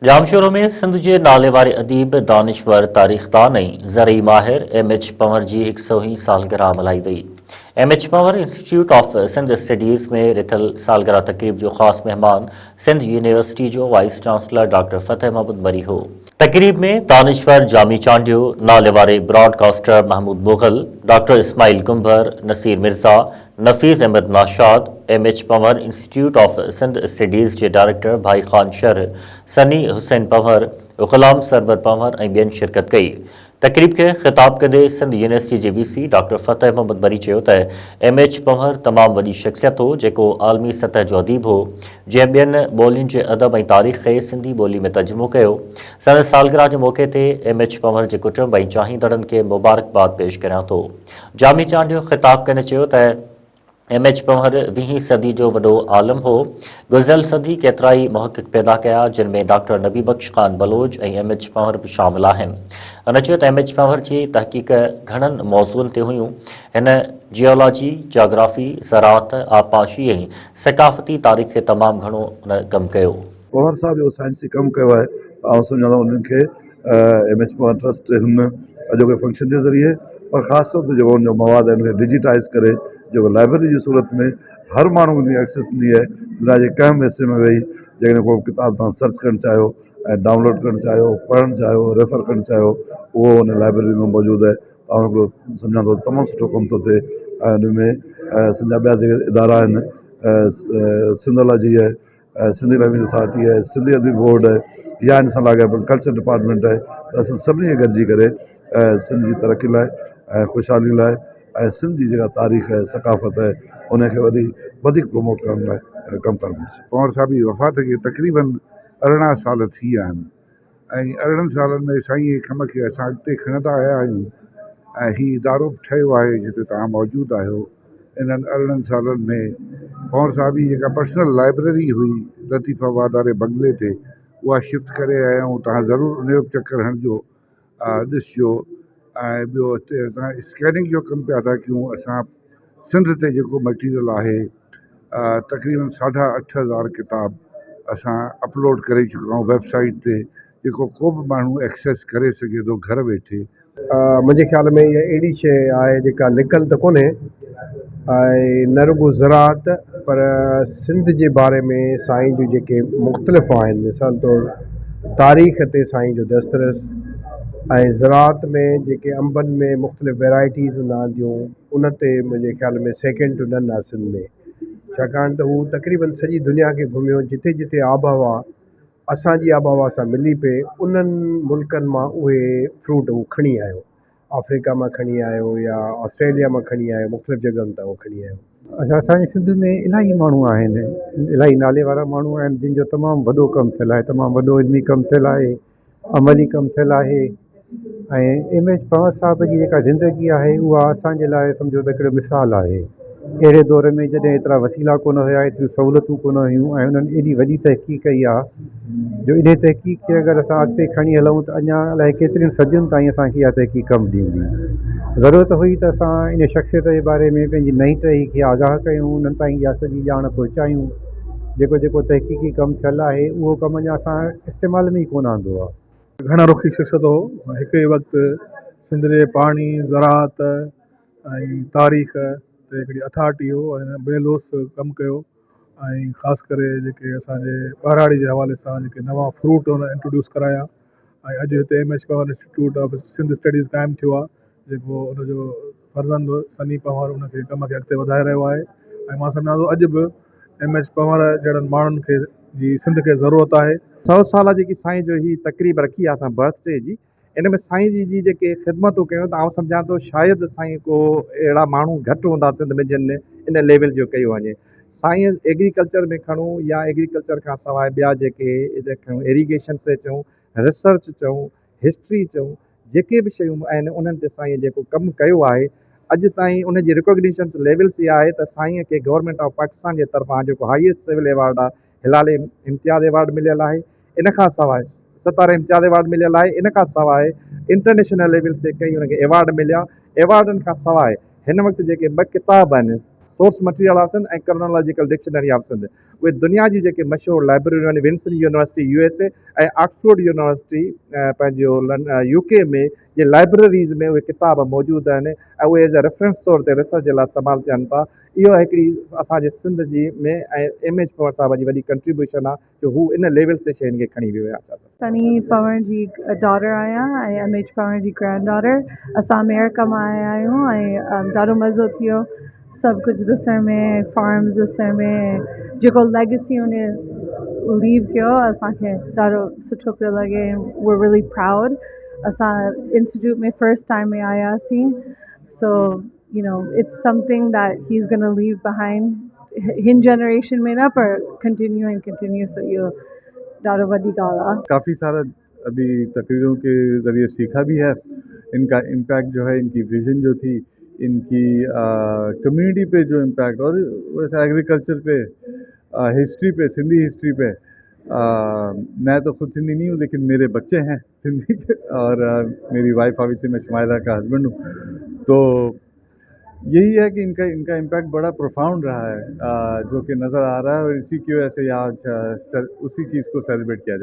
ڄامشورو ۾ سنڌ جي ناليواري اديب، دانشور، تاريخدان ۽ زرعي ماهر ايم ايڇ پنهور جي هڪ سئو هين سالگرهه ملهائي وئي. M H Panhwar institute of Sindh studies ۾ رٿيل سالگرهه تقريب جو خاص مهمان سنڌ يونيورسٽي جو vice chancellor doctor Fateh Muhammad Marri هو. تقريب ۾ دانشور جامي چانڊيو، ناليواري broadcaster Mahmood Mughal, doctor Ismail Kumbhar, Naseer Mirza, Nafees Ahmed Nashad, M H Panhwar institute of Sindh studies جي ڊائريڪٽر ڀائي خان شر، سني حسين پنهور، غلام سرور پنهور ۽ ٻين شرڪت ڪئي. تقريب کي خطاب ڪندي سنڌ يونيورسٽي جي V C doctor Fateh Muhammad Marri چيو ته ايم ايڇ پنهور تمام وڏي شخصيت هو جيڪو عالمي سطح جو اديب هو جنهن ٻين ٻولين جي ادب ۽ تاريخ کي سنڌي ٻولي ۾ ترجمو ڪيو. سندس سالگرهه جي موقعي تي ايم ايڇ پنهور جي ڪٽنب ۽ چاهيندڙن کي مبارڪباد پيش ڪريان ٿو. جامي چانڊيو خطاب ڪندي چيو ته ايم ايڇ پنهور ويهين صدي جو وڏو عالم هو، گذريل صدي ڪيترائي محقق پيدا ڪيا، جن ۾ doctor Nabi Bakhsh Khan Baloch ۽ M H Panhwar به شامل آهن. هن چيو ته ايم ايڇ پنهور جي تحقيق گهڻن موضوعن تي هيون، هن جيالاجي، جاگرافي، زراعت، آبپاشي ۽ ثقافتي تاريخ تي تمام گهڻو هن ڪم ڪيو. پنهور صاحب جيڪو سائنسي ڪم ڪيو آهي ته آئون سمجهان ٿو انهن کي ايم ايڇ پنهور ٽرسٽ هن اڄوڪي فنڪشن جي ذريعي پر خاص طور تي جيڪو ان جو مواد آهي ان کي ڊجيٽائز ڪري جيڪو لائبريري جي صورت ۾ هر ماڻهو ان جي ايڪسيس ٿيندي آهي دنيا جي ڪنهن به حصي ۾ ويهي جيڪڏهن ڪو ڪتاب توهان سرچ ڪرڻ چاهيو ۽ ڊائونلوڊ ڪرڻ چاهيو پڙهڻ چاهيو ريفر ڪرڻ چاهيو اهو ان لائبريري ۾ موجود آهي آئون هڪڙو سمجهان ٿو تمام سٺو ڪم ٿو ٿئي ۽ ان ۾ سنڌ جا ٻيا جيڪي ادارا آهن سنڌالاجي آهي سنڌي لئنگويج اٿارٽي آهي سنڌي ادبي بورڊ آهي يا ان سان لاڳاپيل ڪلچر ڊپارٽمينٽ آهي ته اسان سڀني کي گڏجي ڪري سنڌ جي ترقي لاء ۽ خوشحالي لاء ۽ سنڌ جي جيڪا تاريخ آهي ثقافت آهي ان کي وڌي وڌيڪ پروموٽ ڪرڻ لاء ڪم ڪرڻ گهرجي. پنهور صاحب جي وفات کي تقريبن 18 سال ٿي ويا آهن ۽ 18 سالن ۾ سائين جي ڪم کي اسان اڳتي کڻندا آيا آهيون ۽ هي ادارو به ٺهيو آهي جتي توهان موجود آهيو انهن 18 سالن ۾ پنهور صاحب جي جيڪا پرسنل لائبريري هئي لطيف آباد واري بنگلي تي اها شفٽ ڪري آيا آهيون توهان ضرور ان جو به چڪر هڻجو ڏسجو ۽ ٻيو هتي اسان اسڪيننگ جو ڪم پيا ٿا ڪيون اسان سنڌ تي جيڪو مٽيريل آهي تقريبن ساڍا 8000 ڪتاب اسان اپلوڊ ڪري چڪا آهيون ويب سائيٽ تي جيڪو ڪو به ماڻهو ايڪسيس ڪري سگهي ٿو گهر ويٺي. منهنجي خيال ۾ اها اهڙي شيء آهي جيڪا لڪل ته ڪونهي ۽ نه رڳو زراعت پر سنڌ جي باري ۾ سائين جون جيڪي مختلف آهن مثال طور تاريخ تي سائين جو دسترس ۽ زراعت ۾ جيڪي انبن ۾ مختلف ويرائٽيز هن آنديون ان تي منهنجي خيال ۾ سيڪنڊ ٽو نن آهي سنڌ ۾ ڇاڪاڻ ته هو تقريبن سڄي دنيا کي گهميو جتي جتي آبهوا اسانجي آبهوا سان ملي پئي انهن ملڪن مان اهي فروٽ هو کڻي آيو آفريڪا مان کڻي آيو يا آسٽريليا مان کڻي آيو مختلف جڳهن تان هو کڻي آيو. اڇا اسان جي سنڌ ۾ الاهي ماڻهو آهن الاهي نالي وارا ماڻهو آهن جن جو تمام وڏو ڪم ٿيل آهي تمام وڏو علمي ڪم ٿيل آهي عملي ڪم ٿيل آهي ۽ ايم ايڇ پنهور صاحب جي جيڪا زندگي آهي اها اسان جي لاء سمجهو ته هڪڙو مثال آهي اهڙي دور ۾ جڏهن ايترا وسيلا ڪونه هيا ايتريون سهولتون ڪونه هيون ۽ انهن ايڏي وڏي تحقيق ڪئي آهي جو انهي تحقيق کي اگر اسان اڳتي کڻي هلون ته اڃا الائي ڪيترين صدين تائين اسان کي اها تحقيق ڪم ڏيندي. ضرورت هئي ته اسان انهي شخصيت جي باري ۾ پنهنجي نئين ٽهي کي آگاهه ڪيون انهن تائين اها سڄي ڄاڻ پهچايون جيڪو جيڪو تحقيقي ڪم ٿيل آهي اهو ڪم اڃا اسان استعمال ۾ ئي ڪونه آندو آهي. گهڻ رخي شخصيت هو هڪ ئي وقت سنڌ جي پاڻي، زراعت ۽ تاريخ تي هڪڙي اٿارٽي هو ۽ هن بي لوث ڪم ڪيو ۽ خاص ڪري جيڪي اسان جي ٻهراڙي جي حوالي سان جيڪي نوان فروٽ هن انٽروڊيوس ڪرايا ۽ اڄ هتي M H Panhwar institute of Sindh studies قائم ٿيو آهي جيڪو ان جو فرزند سني پنهور ان کي ڪم کي اڳتي وڌائي رهيو آهي ۽ مان سمجهان ٿو اڄ به ايم ايڇ پنهور جهڙن ماڻهن کي جي سنڌ کي ضرورت آهي. سو سالا جيڪي سائين جو هي تقريب رکي آهي اسان برٿ ڊي جي ان ۾ سائين جي جي جيڪي خدمتون ڪيون ته آئون سمجهان ٿو شايد سائين ڪو اهڙا ماڻهو گهٽ هوندا سنڌ ۾ جن ان ليول جو ڪيو وڃي سائين ايگريڪلچر ۾ کڻون يا ايگريڪلچر کان سواء ٻيا جيڪي کڻون ايريگيشن تي چئون ريسرچ چئون هسٽري چئون جيڪي به شيون آهن انهن تي سائين جيڪو ڪم ڪيو آهي اڄ تائين ان جي ريڪوگنيشنس ليولس اها آهي ته سائين کي گورنمينٽ آف پاڪستان جي طرفان جيڪو هائيسٽ سول ايوارڊ آهي هلال امتياز ايوارڊ مليل آهي ان کان سواء ستاره امتياز ايوارڊ مليل آهي ان کان سواء انٽرنيشنل ليول تي ڪئي ان کي ايوارڊ مليا ايوارڊن کان سواء هن وقت جيڪي ٻه ڪتاب آهن Source material of Sindh ۽ chronological dictionary of Sindh. اهي دنيا جون جيڪي مشهور لائبريريون آهن Vinson university U S A ۽ Oxford university پنهنجو يو ڪي ۾ جي لائبريريز ۾ اهي ڪتاب موجود آهن ۽ اهي ايز اي ريفرنس طور تي ريسرچ جي لاء استعمال ٿين ٿا. اهو هڪڙي اسان جي سنڌ جي ۾ ۽ ايم ايڇ پنهور صاحب جي وڏي ڪنٽريبيوشن آهي جو هو ان ليول تي شين کي کڻي ويو آهي. سني پنهور جي ڊاٽر آهيان ۽ ايم ايڇ پنهور جي گرينڊ ڊاٽر. اسان آمريڪا مان آيا آهيون ۽ ڏاڍو مزو ٿيو سڀ ڪجهه ڏسڻ ۾، فارمز ڏسڻ ۾، جيڪو ليگسي ان ليو ڪيو اسان کي ڏاڍو سٺو پيو لڳي. We are really proud. اسان انسٽيٽيوٽ ۾ فرسٽ ٽائيم ۾ آياسين، so you know it's something that he is gonna leave behind هن جنريشن ۾ نه پر ڪنٽينيو اينڊ ڪنٽينيو، سو اهو ڏاڍو وڏي ڳالهه آهي. काफ़ी सारा अभी तकरीरों के ज़रिए सीखा भी है। इनका इम्पैक्ट जो है, इनकी विज़न जो थी, इनकी कम्युनिटी पे जो इम्पैक्ट और वैसे एग्रीकल्चर पे, हिस्ट्री पे, सिंधी हिस्ट्री पे। मैं तो खुद सिंधी नहीं हूँ लेकिन मेरे बच्चे हैं सिंधी के और मेरी वाइफ, ऑब्वियसली मैं शुमाइला का हस्बैंड हूँ, तो यही है कि इनका इनका इम्पैक्ट बड़ा प्रोफाउंड रहा है जो कि नज़र आ रहा है और इसी की वजह से आज उसी चीज़ को सेलिब्रेट किया जा रहा है।